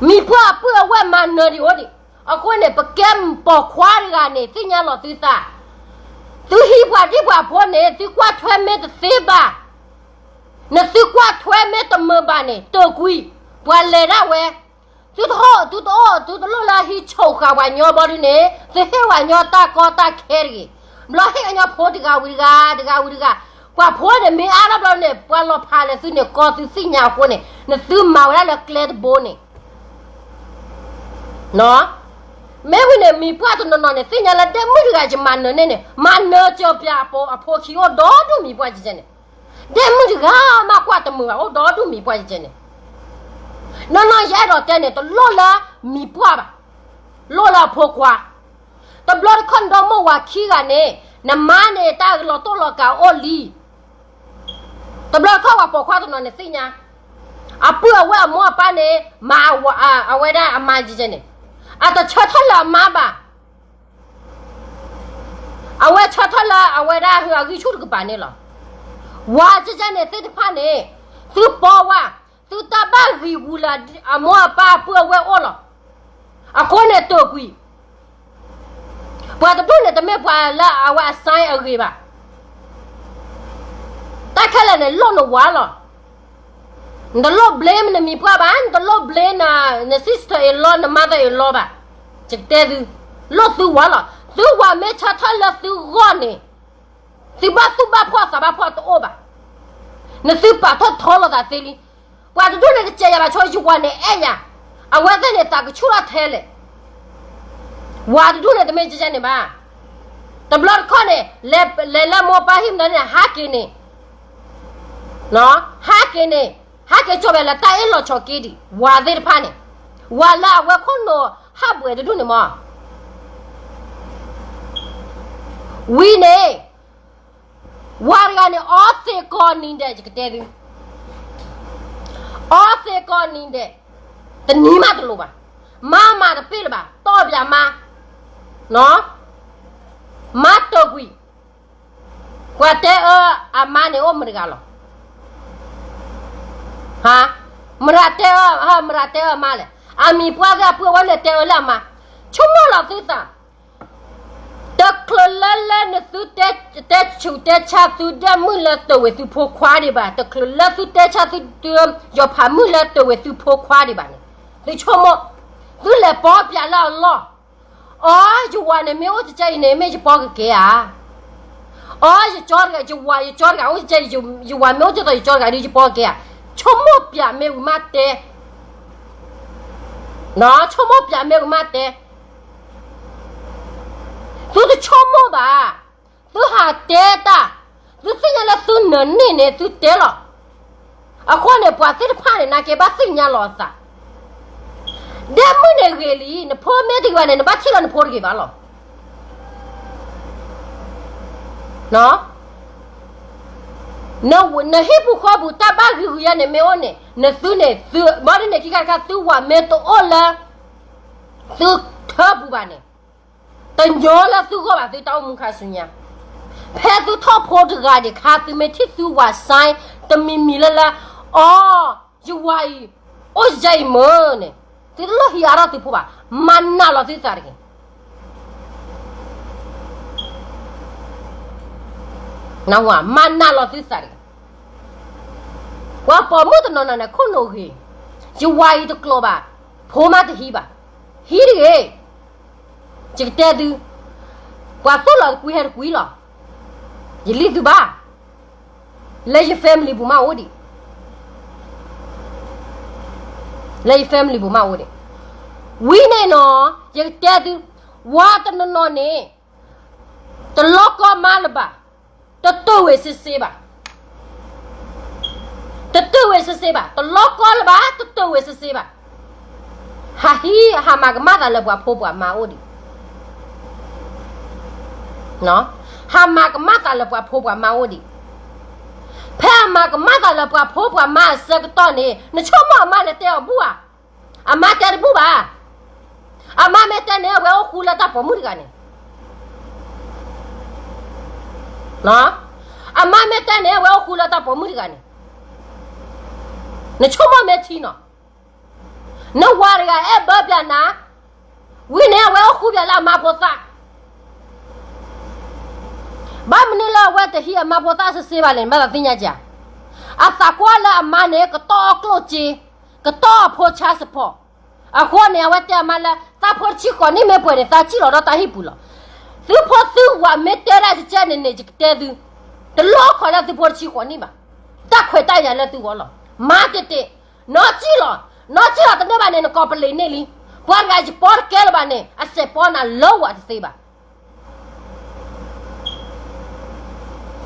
မံၤပှၢ်အပုၢ်အဝဲၢ်မၤနၢၤဒံးအိၣ်ဒံး, အဃိန့ၣ် ပကဲပိာ်ခွါတဂၤန့ၣ် သ့ၣ်ညါလီၤသုသး, သုဟံးပှၤဒံၣ်ပှၤဖိန့ၣ် သုကွၢ်ထွဲမ့ၢ်တသ့ဘၣ်, နသုကွၢ်ထွဲမ့ၢ်တမုာ်ဘၣ်န့ၣ် တၢၢ်ကွံာ်, ပှၤလဲၤဒၣ်ဝဲ သုတအိၣ်, သုတအိၣ်, သုတလိၣ်လၢဟံးဆိၣ်ဃာ်ပှၤညီဘီဒုန့ၣ် သုဟ့ၣ်ဝဲညီတၢ်ကီတၢ်ခဲတဂ့ၤ. ဘျီဟ့ၣ်ကညီဖိတဂၤဝံၤတဂၤ, တဂၤဝံၤတဂၤ, ပှၤဖိန့ၣ်မ့ၢ်အါထီၣ်ဘျီန့ၣ် ပှၤလီၤဖးလၢသုန့ၣ် ကီသုသ့ၣ်ညါအဃိန့ၣ် နသုမၤဝဲဒၣ်လၢကျဲတဘိန့ၣ် မ့ၢ်ဝံၤန့ၣ် မံၤပှၢ်တနီၤနီၤန့ၣ် သ့ၣ်ညါလၢဒဲမုၣ်တဂၤယမၤနၢၤန့ၢ်န့ၣ် မၤနၢၤစၢၤပၠးအဖိခံအိၣ်ဒီဒူၣ်မံၤပှၢ်ကဲန့ၣ်, ဒဲမုၣ်တဂၤမးကွၢ်တမုာ်ဘၣ်အိၣ်ဒီဒူၣ်မံၤပှၢ်ကဲန့ၣ်, နီၢ်နီၢ်ယအဲၣ်ဒိးတဲန့ၣ် တလိၣ်လၢမံၤပှၢ်ဘၣ်, လိၣ်လၢအဖိခွါ, တဘျီတခီၣ်နဒီမိၢ်ဝၤခံဂၤန့ၣ် နမါန့ၣ် တၢ်လီၤတိၢ်လီၤကးအိၣ်လံ တဘျီတခီၣ်ပှၤပိာ်ခွါတနီၤန့ၣ်သ့ၣ်ညါ, အပုၢ်အဝဲၢ်အမိၢ်အပၢ်န့ၣ် မၤအဝဲဒၣ်အမါကဲန့ၣ်, အတဆၢထၢၣ်လၢအမါဘၣ်, အဝဲဆၢထၢၣ်လၢအဝဲဒၣ်အဂံၢ်ဆူၣ်တကပၤန့ၣ်လီၤ. ဝၤကဲန့ၣ်သ့ၣ်တဖၣ်န့ၣ် သုပိာ်ဝဲ, သုတၢ်ဘၣ်ဂံာ်ဝူၤလၢအမိၢ်အပၢ်အပုၢ်အဝဲၢ်အိၣ်လီၤ. အဃိန့ၣ်တၢၢ်ကွံာ်, ပှၤတဒူၣ်န့ၣ် တမ့ၢ်ပှၤလၢအဝဲအစဲအဂ့ၤဘၣ်. တၢ်ခဲလၢာ်န့ၣ် လိၣ်နဝၤလီၤ. နတလိၣ် blame နမံၤပှၢ်ဘၣ်, နတလိၣ် blame န sister in law န mother in law ဘၣ်. ယကတဲသု, လိၣ်သုဝၤလီၤ. သုဝၤမ့ၢ်ဆၢထၢၣ်လၢသုဂီၢ်န့ၣ် သုဘၣ်သူၣ်ဘၣ်ဖှီၣ်သးဘၣ်ဖှီၣ်တအိၣ်ဘၣ်. နသုပာ်ထီၣ်ထီလိာ်သးသ့လံ. ပှၤတဒူၣ်န့ၣ်တစဲးယၤဘၣ်ဆိ ယဝၤန့ၣ်အဲၣ်ယၤ, အဝဲသ့ၣ်န့ၣ်သးကဆူၣ်ထီၣ်ထဲလဲၣ်. ဝၤတဒူၣ်န့ၣ်တမ့ၢ်ကဲန့ၣ်ဘၣ်. တဘျီတခီၣ်န့ၣ် လဲၤလၢမိၢ်ပၢ်ဟံၣ်မနုၤန့ၣ် ဟးက့ၤန့ၣ်, ဟးက့ၤန့ၣ်, ဟးက့ၤကၠီၣ်ဝဲလၢတၢ်အ့ၣ်လိာ်ဆိးက့ဒံး ဝၤသ့ၣ်တဖၣ်န့ၣ်, ဝၤလၢအဝဲခိၣ်နူာ်ဟးဘှဲးတဒူၣ်န့ၣ်မး ဝံၤန့ၣ် ဝၤတဂၤန့ၣ် အီသ့ၣ်ကီးနံၤဒဲး ယကတဲသု, အီသ့ၣ်ကီးနံၤဒဲး, တနံၤမးတလိၤဘၣ်, မါမၤတပ့ၢ်လၢၤဘၣ်, တီၢ်ပၠးမါ, မါတၢၢ်ကွံာ်, ပှၤတဲအၢအမါန့ၣ်အိၣ်မတဂၤလီၤ. မတဂၤတဲအၢ, မတဂၤတဲအၢမါလဲၣ်, အမံၤပှၢ်သ့ၣ်အပုၢ်အဝဲၢ်န့ၣ်တဲအၢလၢအမါ, ဆိကမိၣ်လီၤသုသး တချုးလၢလၢနသုတဲဆူးတဲဆါသုဒဲမုၣ်လၢတၢာ်ဝဲသုဖိခွါဒံးဘၣ်, တချုးလၢသုတဲဆါသုဒဲယီၤဖးမုၣ်လၢတၢာ်ဝဲသုဖိခွါဒံးဘၣ်န့ၣ်, သုဆိကမိၣ်, သုလဲၤပီပၠးလၢအလီၢ်, အီ ယဝၤန့ၣ်မ့ၢ်အိၣ်ကကဲအံၤန့ၣ် မ့ၢ်ယပီကကဲဧါ. အီ ယကၠီတဂၤ, ယဝၤအိၣ်ကကဲ, ယဝၤမ့ၢ်အိၣ်ကဲသိးယကၠီတဂၤဒီး ယပီကကဲဧါ. ဆိကမိၣ်ပၠးမ့ၢ်ဝံၤမးတဲ ဆိကမိၣ်ပၠးမ့ၢ်ဝံၤမးတဲ, သုတဆိကမိၣ်ဘၣ်, သုဟးတဲတၢ်, သုသ့ၣ်ညါလၢသုနၢၤန့ၢ်န့ၣ် သုတဲလီၤ. အဃိန့ၣ် ပှၤသ့ၣ်တဖၣ်န့ၣ် နာ်က့ဘၣ်သ့ၣ်ညါလီၤအသး, ဒဲမုၣ်န့ၣ်ဂ့ၤလံ, နဖိမ့ၢ်တဂ့ၤဘၣ်န့ၣ် နဘၣ်ထံၣ်လီၤနဖိတဂ့ၤဘၣ်လီၤ. နဟံၣ်ပူၤဃီပူၤတၢ်ဘၣ်ဂံၢ်ဂုၤယါန့ၣ်မ့ၢ်အိၣ်န့ၣ် နသုန့ၣ် ဘၣ်ဒ်န့ၣ်ခံခါတခါ သုဝၤမ့ၢ်တအိၣ်လၢ သုထၢပူၤဘၣ်န့ၣ် တညီလၢသုဂီၢ်ဘၣ်သုတၢ်အိၣ်မူခါဆူညါ. ဖဲသုထီၣ်ဖိတဂၤဒံးခါ သုမ့ၢ်ထံၣ်သုဝၤ sign တမံၤမံၤလၢလၢ အီ ယဝၤအံၤ အိၣ်ယဲအံၤမ့ၢ်န့ၣ် သုတလိၣ်ဟံးအါထီၣ်သုဖိဘၣ်. မၤနးလီၤသုသးတဂ့ၤ. မၤနးလီၤသုသးတဂ့ၤ. ပှၤပိာ်မုၣ်တနီၤနီၤန့ၣ် ခိၣ်နူာ်ဂ့ၤ, ယဝၤအံၤတကျိၤဘၣ်, ဖိမးတဟံးဘၣ်, ဟံးတဂ့ၤ. ယကတဲသု, ပှၤသိၣ်လီၤတကွံဟဲတကွံလီၤ. ယလံသုဘၣ်, လၢယ family ပူၤမးအိၣ်ဒံး, လၢယ family ပူၤမးအိၣ်ဒံး. ဝံၤန့ၣ်နီၤ, ယကတဲသု, ဝၤတနီၤနီၤန့ၣ် တလီကီမါလၢၤဘၣ်, တတၢၢ်ဝဲစ့စ့ဘၣ်. တတၢၢ်ဝဲစ့စ့ဘၣ်, တလီကီလၢၤဘၣ်, တတၢၢ်ဝဲစ့စ့ဘၣ်. ဟးဟံး ဟးမၤကမၣ်သးလၢပှၤဖိပှၤမါအိၣ်ဒံး. ဟးမၤကမၣ်သးလၢပှၤဖိပှၤမါအိၣ်ဒံး. ဖဲအမၤကမၣ်သးလၢပှၤဖိပှၤမါအဆၢကတီၢ်န့ၣ် နဆိကမိၣ်အမါလဲၤတဲအီၤဘူၣ်ဧါ. အမါတဲတဘူၣ်ဘၣ်. အမါမ့ၢ်တဲန့ၣ် အဝဲအိၣ်ဃူလၢတၢ်ပိာ်မုၣ်တဂၤန့ၣ်. အမါမ့ၢ်တဲန့ၣ် အဝဲအိၣ်ဃူလၢတၢ်ပိာ်မုၣ်တဂၤန့ၣ်. နဆိကမိၣ်မ့ၢ်ထံနီၤ. နဝၤတဂၤအဲၣ်ဘၢပၠးနၤ, ဝံၤန့ၣ် အဝဲအိၣ်ဃူပၠးလၢအမါဖိသၣ်. ဘၣ်မနုၤလၢအဝဲတဟံးအမါဖိသၣ်စ့စ့ဘၣ်လဲၣ်န့ၣ် ဘၣ်သးသ့ၣ်ညါဧါ. အသးကွၢ်လၢအမါန့ၣ် ကတီၢ်အီၣ်ကျိၣ်စ့, ကတီၢ်အီၣ်ဖိ child support. အဃိန့ၣ် အဝဲတဲအမါလၢ သးဖိတဆံဃိးနံၣ်မ့ၢ်ပှဲၤန့ၣ် သးစံၣ်လီၤဒီးတၢ်ဟံၣ်ပူၤလီၤ. သုဖိသုဝၤမ့ၢ်တဲဒၣ်ကကဲန့ၣ်န့ၣ် ယကတဲသု, တလိၣ်ခိးလၢသုဖိတဆံဃိးနံၣ်ဘၣ်. တၢ်ခွဲးတၢ်ယာ်လၢသုဂီၢ်လီၤ. မၤတ့ၢ်တ့ၢ်, နီၢ်စံၣ်လီၤ, နီၢ်စံၣ်လီၤတန့ၢ်ဘၣ်န့ၣ် နကိးပလံးန့ၢ်လံ. ပှၤတဂၤယပီတကဲလၢၤဘၣ်န့ၣ် အစဲးပီနၤလၢဝၤတသ့ဘၣ်.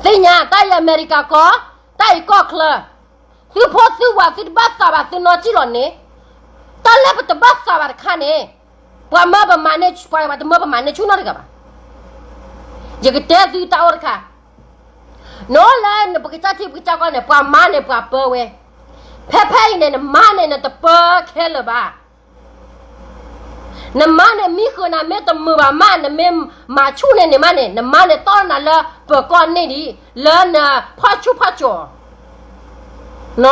သ့ၣ်ညါတၢ်အံၤအမဲရကၤကီၢ်, တၢ်အံၤကီၢ်ချၢ, သုဖိသုဝၤသုတဘၣ်သးဘၣ်သုနီၢ်စံၣ်လီၤန့ၣ်, တၢ်လၢပတဘၣ်သးဘၣ်တခါန့ၣ်, ပှၤမၢပမၤန့ၢ်, ပှၤတမၢပမၤန့ၢ်ဆူၣ်နီတဂၤဘၣ်. ယကတဲသုတၢ်အိၣ်တခါ, နအိၣ်လၢနပကစၢ်ထံပကစၢ်ကီၢ်န့ၣ် ပှၤမါန့ၣ်ပှၤပၢဝဲ, ဖဲဖဲအံၤန့ၣ် နမါန့ၣ်နတပၢခဲလၢာ်ဘၣ်. နမါန့ၣ်မံဃုာ်နၤမ့ၢ်တမုာ်ဘၣ်မး နမ့ၢ်မၤဆူၣ်န့ၢ်န့ၣ်မးန့ၣ် နမါန့ၣ်တီၢ်နၤလၢပၢၤကီၢ်န့ၣ်ဒံး လၢနဖီၣ်ဆူၣ်ဖီၣ်ကၠီၤ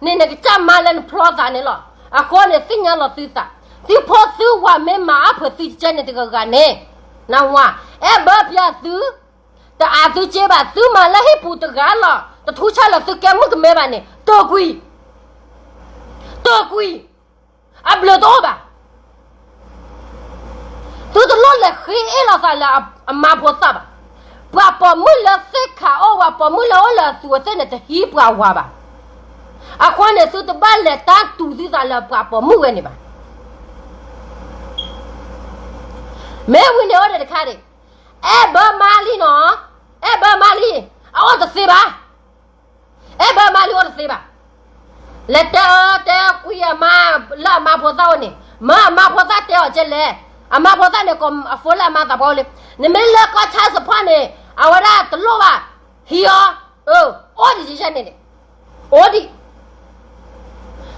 န့ၣ်နကစၢ်မါလၢနဖျီသးန့ၣ်လီၤ. အဃိန့ၣ် သ့ၣ်ညါလီၤသုသး, သုဖိသုဝၤမ့ၢ်မၤအါဖၢၣ်သုကကဲန့ၣ်တဂၤဂၤန့ၣ်, နဝၤ, အဲၣ်ဘၢပၠးသု, တအးသုက့ဘၣ်, သုမၤလၢဟံၣ်ပူၤတဂၤလီၤ, တထူဆၣ်လၢသုကဲမုၣ်ကမဲဘၣ်န့ၣ် တၢၢ်ကွံာ်, တၢၢ်ကွံာ်, အဘျုးတအိၣ်ဘၣ်. သုတလိၣ်လဲၤဃ့အ့ၣ်လိာ်သးလၢအမါဖိသၣ်ဘၣ်. ပှၤပိာ်မုၣ်လၢသ့ၣ်ခးအီၣ်ဝဲ ပိာ်မုၣ်လၢအိၣ်လၢအသူးအသ့ၣ်န့ၣ် တဟံးပှၤဝၤဘၣ်. အဃိန့ၣ် သုတဘၣ်လဲၤတၢ်တူၢ်သုသးလၢပှၤပိာ်မုၣ်ဝဲန့ၣ်ဘၣ်. မ့ၢ်ဝံၤန့ၣ်အိၣ်ဒံးတခါဒံး, အဲၣ်ဘၢမါလံနီၤ, အဲၣ်ဘၢမါလံ, အအိၣ်တသ့ဘၣ်. အဲၣ်ဘၢမါလံအိၣ်တသ့ဘၣ်. လဲၤတဲအၢတဲကွံအမါလၢအမါဖိသၣ်အိၣ်န့ၣ်, မၢအမါဖိသၣ်တဲအီၤကဲလဲၣ်, အမါဖိသၣ်န့ၣ်ကိးအဖိလၢအမါသးပှၢ်အိၣ်လံ, နမ့ၢ်လဲၤကီၢ်ဆၣ်စဖီန့ၣ် အဝဲဒၣ်တလိၣ်ဘၣ်, ဟံးအီၤ, အၢ, အိၣ်ဒံးယဲန့ၣ်န့ၣ်, အိၣ်ဒံး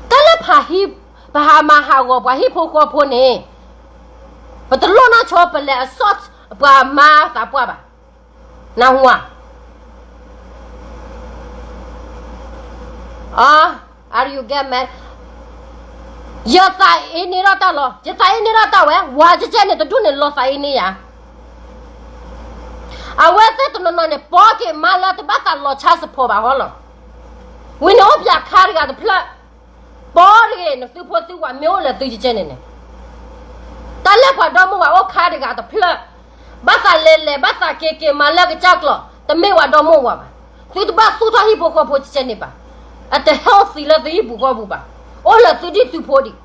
တၢ်လၢပဟံး, ပဟးမၤဟးဂီၤပှၤဟံၣ်ဖိဃီဖိန့ၣ်, ပတလိၣ်နီၢ်ဆိပလဲၤအစီၣ်ပှၤမါသးပှၢ်ဘၣ်. နၢ်ဟူဧါ. Are you get mad? ယသးအ့န့ၢ်ထီၣ်တၢ်လီၤ, ယသးအ့န့ၢ်ထီၣ်တၢ်ဝဲ, ဝၤကဲကဲန့ၣ် တဒူၣ်န့ၣ်လီၤသးအ့န့ၢ်ယၤ. အဝဲသ့ၣ်တနီၤနီၤန့ၣ် ပိာ်က့ၤမါလၢတဘၣ်သးလီၤဆါစဖီဘၣ်ဟီလီၤ. ဝံၤန့ၣ်အိၣ်ပၠးခါတဂၤတဖျၢၣ်, ပိာ်တဂ့ၤ နသုဖိသုဝၤမ့ၢ်အိၣ်လၢသုကကဲန့ၣ်န့ၣ်, တၢ်လၢပှၤဒီမိၢ်ဝၤအိၣ်ခါတဂၤတဖျၢၣ်, ဘၣ်သးလဲၤလဲၤ ဘၣ်သးက့ၤက့ၤမၤလၢကစၢ်ကျိာ်, တမ့ၢ်ဝဲဒီမိၢ်ဝၤဘၣ်. သုတဘၣ်သူၣ်ထီၣ်ဟံၣ်ဖိဃီဖိကကဲန့ၣ်ဘၣ်. အတဟဲအိၣ်သံလၢသုဟံၣ်ပူၤဃီပူၤဘၣ်. အိၣ်လၢသုဒံၣ်သုဖိဒံး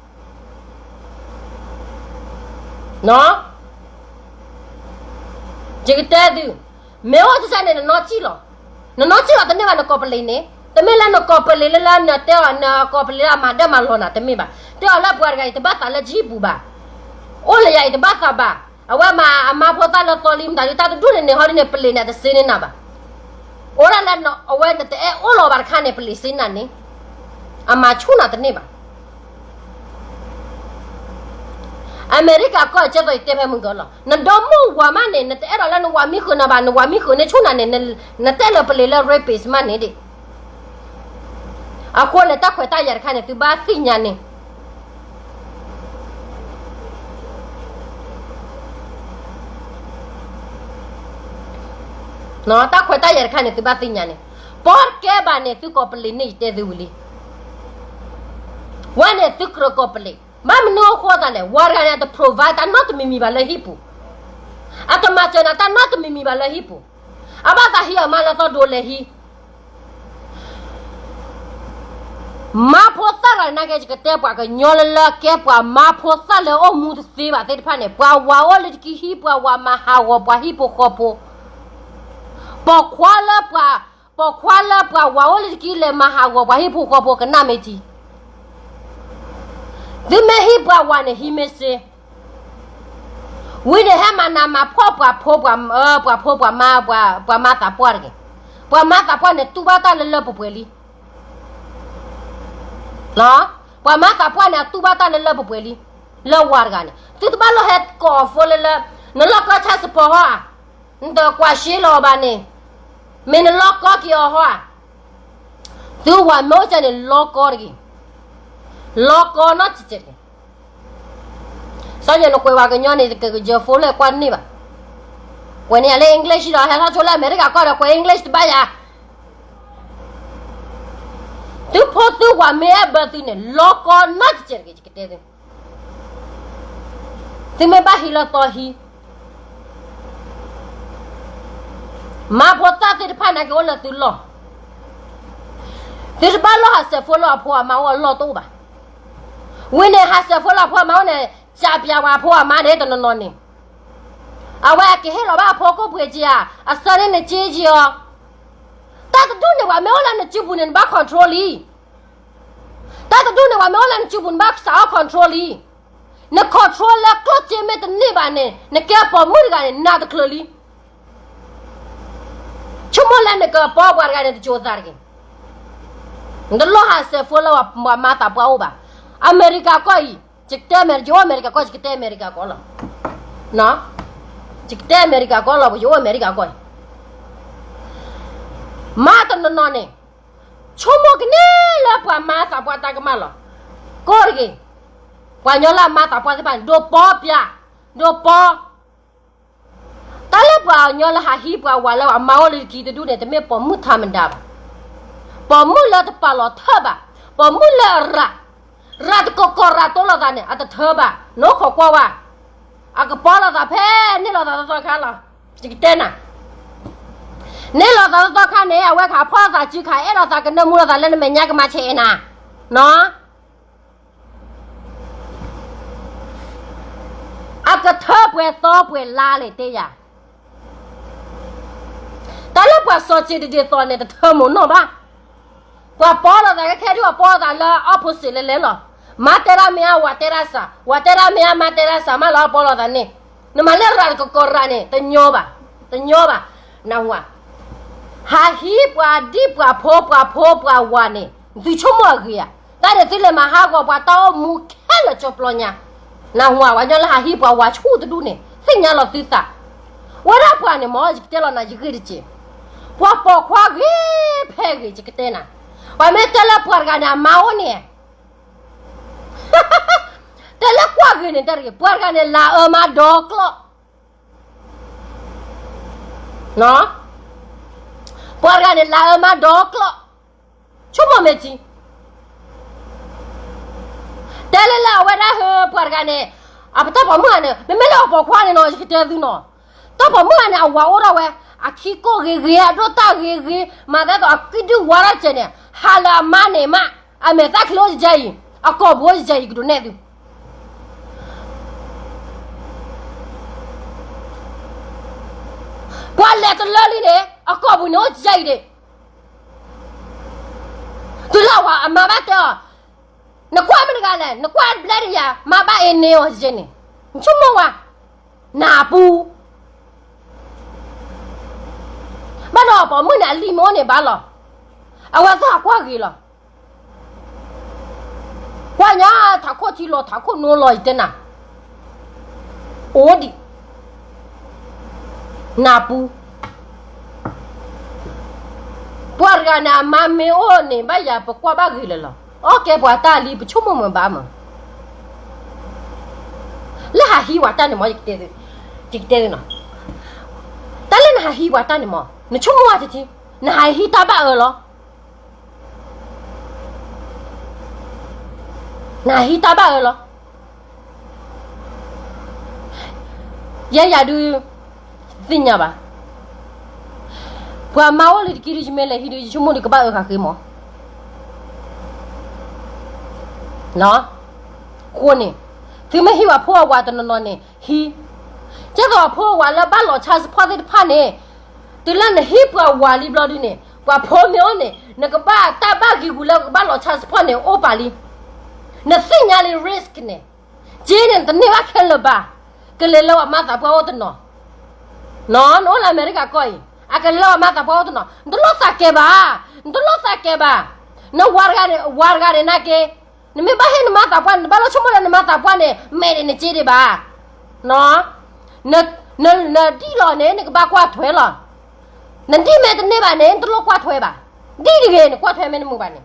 ယကတဲသု, မ့ၢ်အိၣ်တစဲးန့ၣ် နနီၢ်စံၣ်လီၤ, နနီၢ်စံၣ်လီၤတန့ၢ်ဘၣ် နကိးပလံးန့ၣ်, တမ့ၢ်လၢနကိးပလံးလၢလၢနတဲအီၤ နကိးပလံးလၢအမၤဒၢမၤလီၤနၤ တမ့ၢ်ဘၣ်. တဲအီၤလၢပှၤတဂၤအံၤတဘၣ်သးလၢကဟံၣ်ပူၤဘၣ်, အိၣ်လၢယၤအံၤတဘၣ်သးဘၣ်, အဝဲမၤအမါဖိသၣ်လၢသီလံမတၤဒုး တၢ်တဒူၣ်န့ၣ်န့ၣ် ဟီဒ်န့ၣ် ပလံးန့ၣ်တစ့န့ၢ်နၤဘၣ်, အိၣ်ဒၣ်လၢအဝဲနတအဲၣ်အိၣ်လီၤဘၣ်တခါန့ၣ် ပလံးစ့နၤန့ၣ်, အမၤဆူၣ်နၤတန့ၢ်ဘၣ်. အမဲရကၤကီၢ် ကဲသိးယတဲဖဲမုၢ်ကီၤလီၤ, နဒီမုၢ်ဝၤမးန့ၣ် နတအဲၣ်ဒိးလၢနဝၤမံဃုာ်နၤဘၣ်, နဝၤမံဃုာ်န့ၢ်ဆူၣ်နၤန့ၣ်, နတဲလၢပလံးလၢ rapist မးန့ၣ်ဒံး. အဃိန့ၣ် တၢ်ခွဲးတၢ်ယာ်တခါန့ၣ် သုဘၣ်သ့ၣ်ညါန့ၣ်, တၢ်ခွဲးတၢ်ယာ်တခါန့ၣ် သုဘၣ်သ့ၣ်ညါန့ၣ်, ပီၢ်တကဲဘၣ်န့ၣ် သုကိးပလံးန့ၣ် ယတဲသုဝံၤလံ. ဝဲန့ၣ်သုကြၢးကိးပလံး, ဘၣ်မနုၤအဃိသတးန့ၣ် ဝၤတဂၤန့ၣ် အတ provide တၢ်နီတမံၤမံၤဘၣ်လၢဟံၣ်ပူၤ, အတမၤစၢၤနၤတၢ်နီတမံၤမံၤဘၣ်လၢဟံၣ်ပူၤ, အဘၣ်သးဟံးအမါလၢသီဒိးလဲၤဟံး မါဖိသၣ်တဂၤန့ၣ် နာ်က့ယကတဲပှၤကညီလၢလၢကဲပှၤမါဖိသၣ်လၢအိၣ်မူတသ့ဘၣ်သ့ၣ်တဖၣ်န့ၣ်, ပှၤဝၤအိၣ်လၢတကံဟံၣ်, ပှၤဝၤမၤဟးဂီၤပှၤဟံၣ်ဖိဃီဖိ, ပိာ်ခွါလၢပှၤ, ပိာ်ခွါလၢပှၤဝၤအိၣ်လၢတကံလဲၤမၤဟးဂီၤပှၤဟံၣ်ဖိဃီဖိကနၣ်မ့ၢ်ထံ, သုမ့ၢ်ဟံးပှၤဝၤန့ၣ် ဟံးမ့ၢ်စ့ ဝံၤန့ၣ်ဟဲမၤနးမၤဖှီၣ်ပှၤဖိပှၤ, ပှၤဖိပှၤမါ, ပှၤမါသးပှၢ်တဂ့ၤ, ပှၤမါသးပှၢ်န့ၣ် တူၢ်ဘၣ်တၢ်လၢလၢပှဲၤပှဲၤလံ, ပှၤမါသးပှၢ်န့ၣ် အတူၢ်ဘၣ်တၢ်လၢလၢပှဲၤပှဲၤလံ, လၢဝၤတဂၤန့ၣ် သုတဘၣ်လီၤဟဲကိးအ phone လၢလၢ, နလီၢ်ကီ child support ဟီဧါ, နတကွၢ်ရှဲလီၤအီၤဘၣ်န့ၣ်, မ့ၢ်နလီၢ်ကီက့ၤအီၤဟီဧါ, သုဝၤမ့ၢ်အိၣ်ကဲန့ၣ် လီၢ်ကီတဂ့ၤ, လီၢ်ကီနီတစဲးတဂ့ၤ စီၤယဲၢ်နကွဲးဝဲကညီန့ၣ် တကယၢၤ phone လၢကွၢ်တန့ၢ်ဘၣ်, ကွဲးန့ၢ်ယၤလၢ English ဒီး ဟဲထီၣ်ဆိလၢအမဲရကၤကီၢ်ဒီး ကွဲး English တဘၣ်ယၤ, သုဖိသုဝၤမ့ၢ်အဲၣ်ဘၢသုန့ၣ် လီၢ်ကီနီတစဲးတဂ့ၤ ယကတဲသု, သုမ့ၢ်ဘၣ်ဟံးလၢသီဟံး မါဖိသၣ်သ့ၣ်တဖၣ်န့ၣ် က့ၤအိၣ်လၢသုလီၢ်, သုတဘၣ်လီၢ်ဟးစဲးဖိလၢအဖိအမါအိၣ်အလီၢ်တအိၣ်ဘၣ်, ဝံၤန့ၣ် ဟးစဲးဖိလၢအဖိအမါအိၣ်န့ၣ် ကးပၠးဝဲအဖိအမါန့ၣ်တနီၤနီၤန့ၣ်, အဝဲကဟ့ၣ်လီၤဘၣ်အဖိကိၣ်ပှ့ၤက့ၤဧါ, အဆၢန့ၢ်နစ့က့ၤအီၤ, တၢ်တဒူၣ်န့ၣ် ပှၤမ့ၢ်အိၣ်လၢနစုပူၤန့ၣ် နဘၣ် control လံ တၢ်တဒူၣ်န့ၣ် ပှၤမ့ၢ်အိၣ်လၢနစုပူၤ နဘၣ်စးအီၣ် control လံ, န control လၢကျိၣ်စ့မ့ၢ်တန့ၢ်ဘၣ်န့ၣ် နကဲပိာ်မုၣ်တဂၤန့ၣ် နၤတချုးလံ, ဆိကမိၣ်လၢနကပီပှၤတဂၤန့ၣ် တစိၤသးတဂ့ၤ, နတလီၢ်ဟးစဲးဖိလၢပှၤမါသးပှၢ်အိၣ်ဘၣ်, အမဲရကၤကီၢ်အံၤ, ယအိၣ်အမဲရကၤကီၢ် ယကတဲအမဲရကၤကီၢ်လီၤ, ယကတဲအမဲရကၤကီၢ်လီၤ ယအိၣ်အမဲရကၤကီၢ်အံၤ, မါတနီၤနီၤန့ၣ် ဆိကမိၣ်ကန့ၢ်လၢပှၤမါသးပှၢ်တၢ်ကမၣ်လီၤ, ကိးတဂ့ၤ, ပှၤကညီလၢအမါသးပှၢ်သ့ၣ်တဖၣ်န့ၣ် ဒိးပီပျၢ်, ဒိးပီ တၢ်လၢပှၤကညီလၢဟးဟံးပှၤဝၤလၢအမါအိၣ်လၢတကံတဒူၣ်န့ၣ် တမ့ၢ်ပိာ်မုၣ်ထးမဒါဘၣ်, ပိာ်မုၣ်လၢတပာ်လီၤထၢၣ်ဘၣ်, ပိာ်မုၣ်လၢအရၤ, ရၤတကီၢ်ကီၢ်ရၤတိလိာ်သးန့ၣ် အတထၢဘၣ်, နအိၣ်ခိးကွၢ်ဝဲ, အကပီလိာ်သးဖဲန့ၣ်လီၤသးသီသီခါလီၤ, ယကတဲနၤ, န့ၣ်လီၤသးသီသီခါန့ၣ် အဝဲခးဖီၣ်လိာ်သးစုခးအဲၣ်လိာ်သးကနၢမူလိာ်သးလၢနမဲာ်ညါကမၤဆဲးအဲၣ်နၤ, နီၢ် အကထၢပှဲၤသီပှဲၤလါလဲၣ်တဲယၤ, တၢ်လၢပှၤစီၤစ့တဒ်သိးန့ၣ် တထၢမိၢ်နီၢ်ဘၣ်, ပှၤပီလိာ်သးကဲခဲဒ်ပှၤပီလိာ်သးလၢ opposite လဲၤလဲၤလီၤ, မါတဲဒၣ်မ့ၢ်အဝၤတဲဒၣ်စး, ဝၤတဲဒၣ်မ့ၢ်အမါတဲဒၣ်စးမးလီၤ ပီလိာ်သးန့ၣ်, နမၤလၢရၤတကီၢ်ကီၢ်ရၤန့ၣ် တညီဘၣ်, တညီဘၣ်, နၢ်ဟူဧါ ဟးဟံးပှၤဒ်ပှၤဖိပှၤဖိပှၤဝၤန့ၣ် သုဆိကမိၣ်အဂ့ၤဧါ, တၢ်န့ၣ်သုလဲၤမၤဟးဂီၤပှၤတၢ်အိၣ်မူခဲလၢာ်ကၠီပျီညါ, နၢ်ဟူဧါ ပှၤကညီလၢဟးဟံးပှၤဝၤဆူၣ်တဒူၣ်န့ၣ် သ့ၣ်ညါလီၤသုသး, ဝဲဒၣ်ပှၤန့ၣ်မ့ၢ် ယကတဲလီၤနၤယဂ့ၢ်တစဲး, ပှၤပိာ်ခွါဂ့ၤဖဲဂ့ၤ ယကတဲနၤ, ပှၤမ့ၢ်တဲလၢပှၤတဂၤန့ၣ် အမါအိၣ်န့ၣ် တဲလၢကွၢ်ဂ့ၤန့ၣ် တဲတဂ့ၤ ပှၤတဂၤန့ၣ် လၤအၢမါဒီကျီၢ် ပှၤတဂၤန့ၣ် လၤအၢမါဒီကျီၢ်, ဆိကမိၣ်မ့ၢ်ထံ, တဲလၢလၢအဝဲဒၣ်ဟၢ ပှၤတဂၤန့ၣ်, အပတၢ်ပိာ်မုၣ်ဂၤန့ၣ် မ့မ့ၢ်လၢအပိာ်ခွါန့ၣ်နီၤ ယကတဲသုနီၤ, တၢ်ပိာ်မုၣ်ဂၤန့ၣ် အဝၤအိၣ်ထီၣ်ဝဲ, အခံကိၣ်ဂ့ၤဂ့ၤ အဒိၣ်တၢ်ဂ့ၤဂ့ၤ, မၤသးဒ်သိးအကံၣ်ဒုၣ်ဝါထီၣ်တစဲးန့ၣ် ဟးလၢအမါန့ၣ်မး, အမဲာ်သၣ်ချံအိၣ်ယယဲအံၤ, အကိာ်ပူၤအိၣ်ယယဲအံၤ ကဒိးနဲၣ်သု ပှၤလဲၤတလၢလံန့ၣ် အကိာ်ပူၤန့ၣ်အိၣ်ယယဲအံၤန့ၣ်, တုၤလၢအဝၤအမါဘၣ်တဲအီၤ, နကွၢ်မတဂၤလဲၣ်, နကွၢ်ဘျဲၣ်တယၤ မၤဘၣ်အ့န့အီၤယဲန့ၣ်, နဆိကမိၣ်ဝဲ, နၢ်ပူၤ, ဘၣ်ဒီးပိာ်မုၣ်န့ၣ် အလံၤမ့ၢ်အိၣ်န့ၣ်ဘၣ်လီၤ, အဝဲသ့ၣ်ကွၢ်ဂ့ၤလီၤ, ကွၢ်ညါထးခိၣ်ထံလီၤ ထးခိၣ်နိလီၤ ယတဲနၤ, အိၣ်ဒံး, နၢ်ပူၤ ပှၤတဂၤန့ၣ် အမါမ့ၢ်အိၣ်န့ၣ် ဘၣ်ယၤပကွၢ်ဘၣ်ဂ့ၤလၢာ်လီၤ. အီၣ်ကဲပှၤတၢ်လံ ပဆိကမိၣ်မ့ၢ်ဘၣ်မး, လၢဟးဟံးပှၤတၢ်န့ၣ်မး, ယကတဲသုနီၤ, တၢ်လၢနဟးဟံးပှၤတၢ်န့ၣ်မး နဆိကမိၣ်ဝဲတထံ, နဟးဟံးတၢ်ဘၣ်အၢလီၤ, နဟးဟံးတၢ်ဘၣ်အၢလီၤ. ယဲယၤဒုး သ့ၣ်ညါဘၣ်, ပှၤမါအိၣ်လၢတကံဒုး ယမ့ၢ်လဲၤဟံးဒုး ယဆိကမိၣ်ဒုးကဘၣ်အၢဃာ်ဃ့မး, အဃိန့ၣ် သုမ့ၢ်ဟံးပှၤဖိအဝၤတနီၤနီၤန့ၣ် ဟံး, ကဲသိးပှၤဖိအဝၤလၢဘၣ်လီၤ child support သ့ၣ်တဖၣ်န့ၣ်, တုၤလၢနဟံးပှၤဝၤလံဘျီဒုးန့ၣ် ပှၤဖိမ့ၢ်အိၣ်န့ၣ် နကဘၣ်တၢ်ဘၣ်ဂံာ်ဂူာ်လၢကဘၣ်လီၤ child support န့ၣ် အိၣ်ပာ်လံ, နသ့ၣ်ညါလံ risk န့ၣ်, က့န့ၣ် တန့ၢ်ဘၣ်ခဲလၢာ်ဘၣ်, ကလဲၤလၢပှၤမၤသးပှၢ်အိၣ်တနီၤ, နအိၣ်လၢအမဲရကၤကီၢ်အံၤ အကလဲၤလၢပှၤမၤသးပှၢ်အိၣ်တနီၤ နတလိၣ်သးကဲဘၣ်, နတလိၣ်သးကဲဘၣ်, နဝၤတဂၤန့ၣ် ဝၤတဂၤန့ၣ်နာ်က့, နမ့ၢ်ဘၣ်ဟ့ၣ်နမၤသးပှၢ်န့ၣ် နဘၣ်လီၤဆိကမိၣ်လၢနမၤသးပှၢ်န့ၣ် မဲာ်ဒံးနစ့ဒံးဘၣ်, နဒံၣ်လီၤန့ၣ် နကဘၣ်ကွၢ်ထွဲလီၤ, နဒံၣ်မ့ၢ်တန့ၢ်ဘၣ်န့ၣ် နတလိၣ်ကွၢ်ထွဲဘၣ်, ဒ်တဂ့ၤ နကွၢ်ထွဲမ့ၢ်တမုာ်ဘၣ်န့ၣ်